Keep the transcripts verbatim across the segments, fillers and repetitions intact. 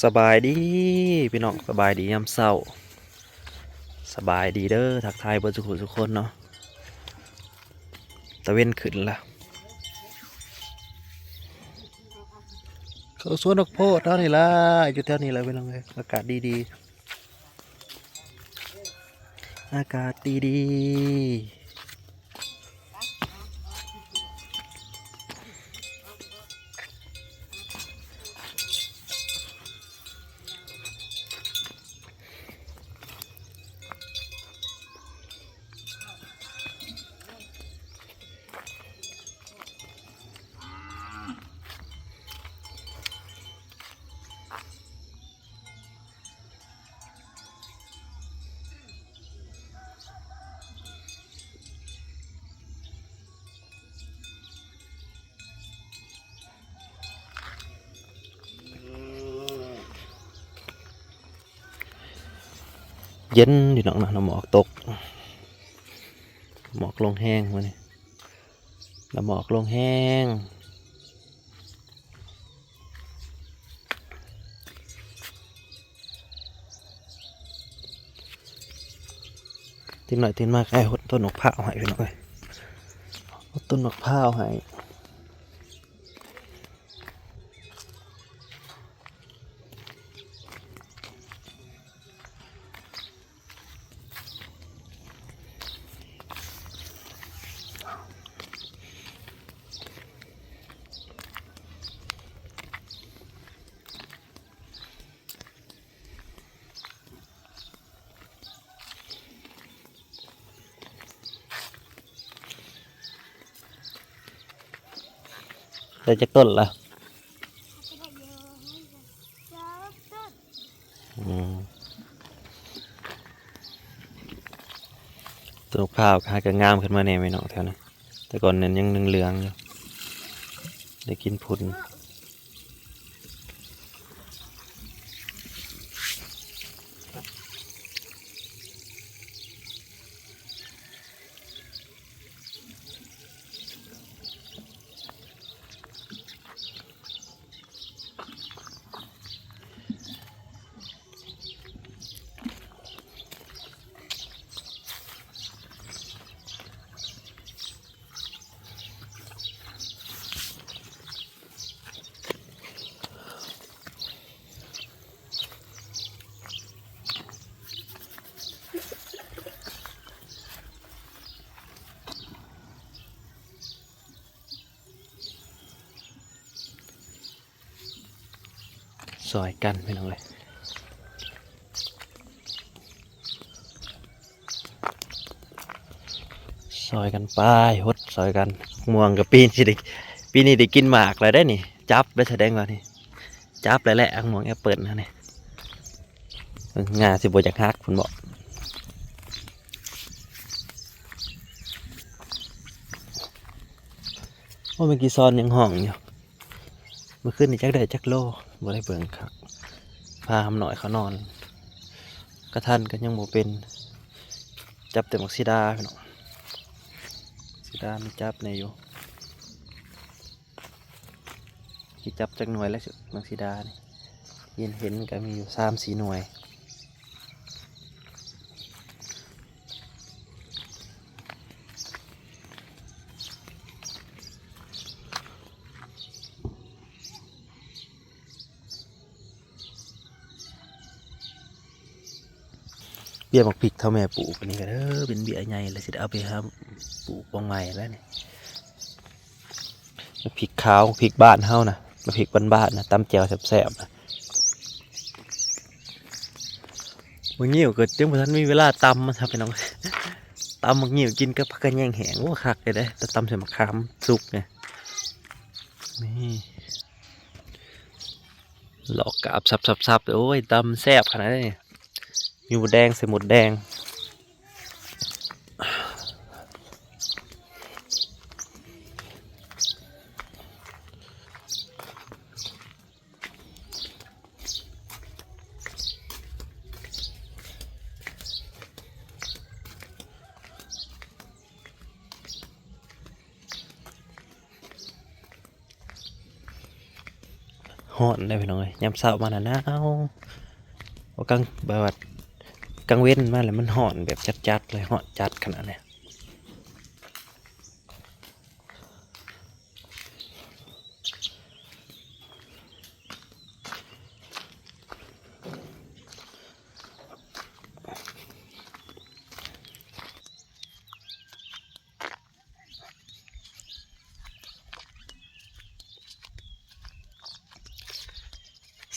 สบายดีพี่น้อง สบายดียามเช้า สบายดีเด้อ ทักทายเบิดสุขสุขคนเนาะ ตะเว็นขึ้นละ เขาสวนดอกโพธิ์เท่านี้ละ อยู่แถวนี้ละพี่น้องเอ้ย อากาศดีๆ อากาศดีๆ เย็นพี่น้องนะ น้ำหมอกตก หมอกลงแฮงมื้อนี้ น้ำหมอกลงแฮง ตื่นหน่อยตื่นมา ไอ้หดต้นหมากพร้าวให้พี่น้องเอ้ย หดต้นหมากพร้าวให้ ได้จักต้นละ อืม ต้นข้าวก็หากะงามขึ้นมาแน่พี่น้องแถวนั้น แต่ก่อนนั้นยังเหลืองๆอยู่ ได้กินผล ซอยกันพี่น้องเอ้ย ซอยกันไป หดซอยกัน ม่วงก็ปีนี้สิได้ ปีนี้ได้กินหมากแล้วได้นี่ จับได้แสดงว่านี่ จับแล้วแหละ ม่วงแอปเปิลนะนี่ เออ งาสิบ่อยากหักพุ้นบ่ โอ้ เมื่อกี้ซอนยังห้องอยู่ เมื่อคืนนี้จักได้จักโล บ่ได้เบิ่งคัก พาหำน้อยเขานอน กระทันก็ยังบ่เป็น จับแต่หมากสีดาพี่น้อง สีดามีจับแน่อยู่ สิจับจักหน่วยแล้ว หมากสีดานี่ เห็นเห็นก็มีอยู่สามสี่หน่วย เบี้ยหมากพริกเฒ่าแม่ปลูกอันนี้ก็เด้อ เป็นเบี้ยใหญ่แล้วสิได้เอาไปหาปลูกวางใหม่แล้วนี่ หมากพริกขาว หมากพริกบ้านเฮานะ หมากพริกบ้านๆนะ ตำแจ่วแซ่บๆนะ หมากงิ้วก็ยังบ่ทันมีเวลาตำมันครับพี่น้อง ตำหมากงิ้วกินกับผักกะแยงแห้ง โอ้ คักเลยเด้ แต่ตำใส่หมากขามสุกไง นี่ หลอกกาบสับๆๆ โอ้ย ตำแซ่บขนาดนี้ มีหมูแดง ใส่หมูแดง โห ฮ้อนได้พี่น้องเอ้ย ยามเช้ามาน่ะหนาว ว่ากลาง แบบว่ากลางเว็นมาแล้วมันฮ้อนแบบจัดๆเลย ฮ้อนจัดขนาดเนี้ย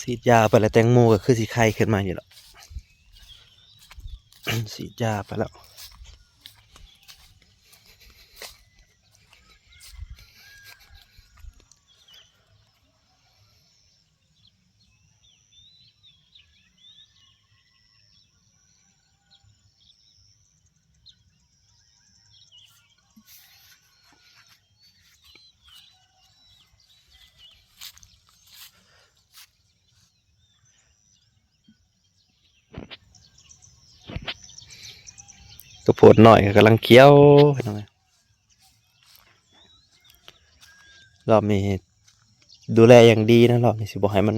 ฉีดยาไปแล้วแตงโมก็คือสิไข่ขึ้นมาอยู่แล้ว ฉีดยาไปแล้ว ตัวโพดน้อยก็กำลังเขียวพี่น้องเอ้ย รอบนี้ดูแลอย่างดีนะ รอบนี้สิบ่ให้มัน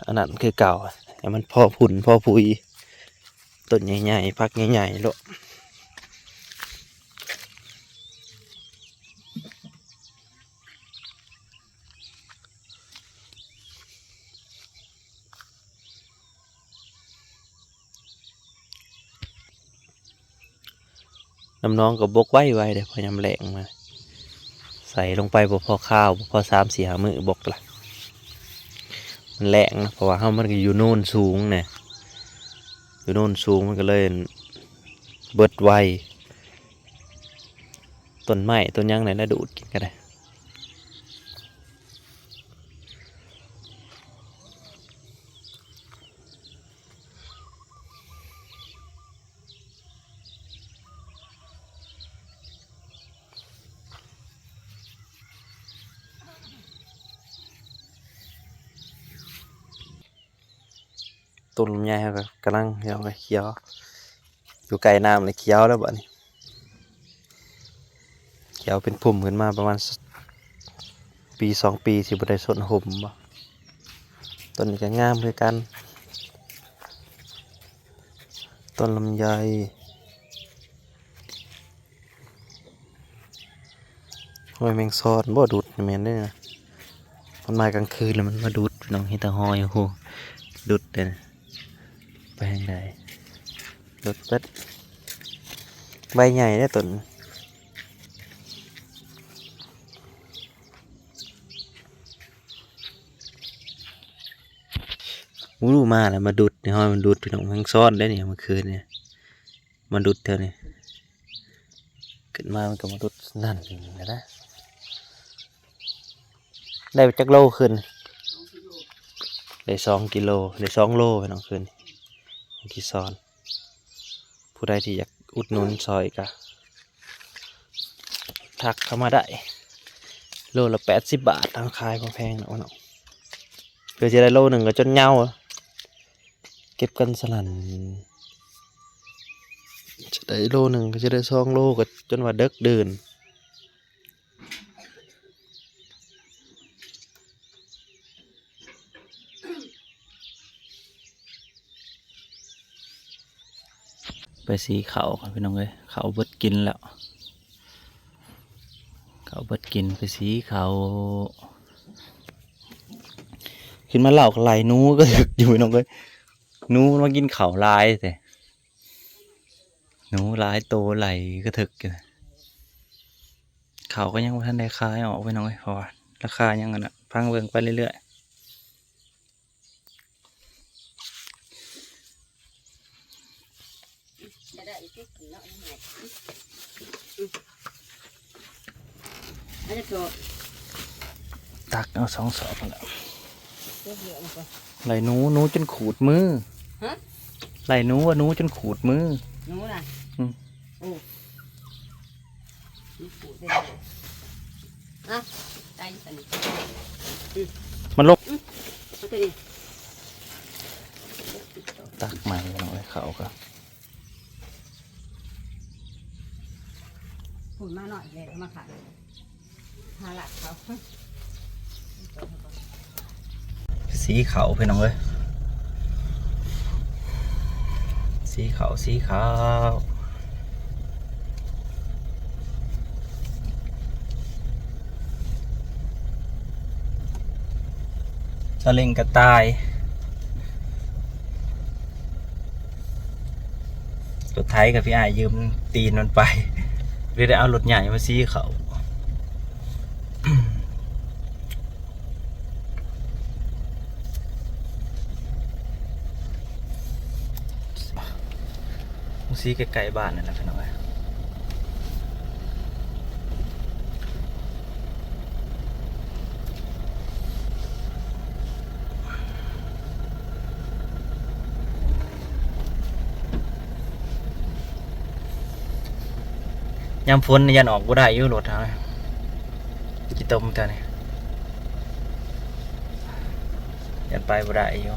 อันนั้นคือเก่า ให้มันพอพุ่นพอพุย ต้นใหญ่ๆ ผักใหญ่ๆ โลด น้ำหนองก็บกไวๆเด้ พอยามแล้งมา ใส่ลงไปบ่พอคาว บ่พอสามสี่ห้ามื้อบกละ มันแล้งนะ เพราะว่าเฮามันก็อยู่โนนสูงแหน่ อยู่โนนสูงมันก็เลยเบิดไว ต้นไม้ต้นหยังไหนนะดูดกินก็ได้ ต้นลำไยเขาก็กำลังเขียว อยู่ใกล้น้ำเลยเขียวแล้วบัดนี้ เขียวเป็นพุ่มขึ้นมาประมาณสักปีสองปี สิบ่ได้สนหมบ่ ต้นนี้ก็งามคือกัน ต้นลำไย ห้อยแมงซอนบ่ ดูดนี่แม่นเด้อนะ มันมากลางคืนแล้วมันมาดูดพี่น้อง เห็นแต่ห้อย โอ้โห ดูดเด้อนะ ไปทางใด ดูดเบิด ใบใหญ่เด้อต้น อู้ มาแล้ว มาดูดนี่ ห้อยมันดูดพี่น้อง แมงซอนเด้อนี่ เมื่อคืนนี่ มาดูดแถวนี้ ขึ้นมามันก็มาดูดนั่นนะ ได้ไปจักโลคืน ได้สองกิโล ได้สองโลพี่น้องคืน เมื่อกี้ซ้อน ผู้ใดที่อยากอุดหนุนซอยก็ทักเข้ามาได้ โลละแปดสิบบาท ทางขายบ่แพงเนาะ เพื่อจะได้โลหนึ่งก็จนเหงาอะ เก็บกันสนั่น จะได้โลหนึ่งก็จะได้สองโลก็จนว่าเดิกเดิน ไปสีเขาก่อนพี่น้องเอ้ย เขาเบิดกินแล้ว เขาเบิดกิน ไปสีเขา ขึ้นมาเล่าก็ไล่หนูก็ถึกอยู่พี่น้องเอ้ย หนูมันมากินเขาหลายแต่ หนูหลายโตไล่ก็ถึกอยู่ เขาก็ยังบ่ทันได้ขายออกพี่น้องเอ้ย เพราะว่าราคายังอันน่ะ พังเบิ่งไปเรื่อยๆ จะได้อีกที่กินเนาะ นี่ไง อืม อันนี้ก็ ตักเอาสองสอบนั่นแหละ เยอะๆ มันก็ ไล่หนู หนูจนขูดมือ ฮะ ไล่หนูว่าหนูจนขูดมือ หนูน่ะ อืม โอ้ มันขูดได้เลย อ่ะ ได้อยู่ปะนี่ มันลก อืม เอาตัวนี้ ตักใหม่หน่อยเขาก็ พูดมาหน่อยเลย มาขาย หาหลักเขา สีขาวพี่น้องเอ้ย สีขาว สีขาว สลิงกระต่าย รถไถกับพี่อ้ายยืมตีนมันไป เลยได้เอารถใหญ่มาสีเขา สีใกล้ๆบ้านนั่นแหละพี่น้องเอ้ย ยามฝนนี่ยันออกบ่ได้อยู่รถเฮา ขี้ตมตัวนี้ ยันไปบ่ได้อยู่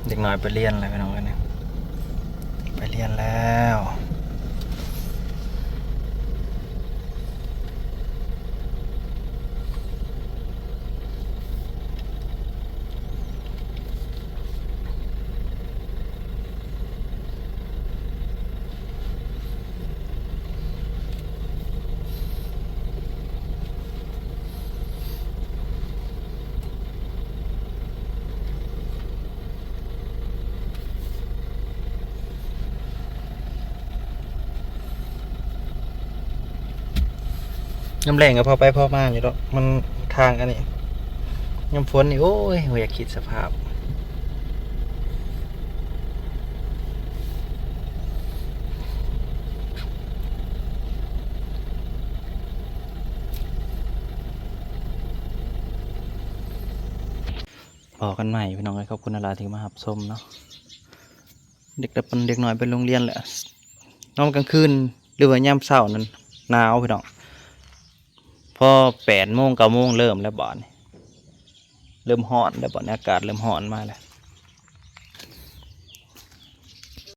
เด็กน้อยไปเรียนแล้วพี่น้องเอ้ย ไปเรียนแล้ว ยามแลงก็พอไปพอมาอยู่ดอก มันทางอันนี้ ยามฝนนี่ โอ้ย บ่อยากคิดสภาพ พ้อกันใหม่พี่น้องเอ้ย ขอบคุณหลายๆที่มารับชมเนาะ เด็ก เด็กน้อยไปโรงเรียนแล้ว นอนกลางคืนหรือว่ายามเช้านั้นหนาวพี่น้อง พอแปดโมง เก้าโมง เริ่มแล้วบาดนี้ เริ่มร้อนแล้วบาดนี้ อากาศเริ่มร้อนมาแล้ว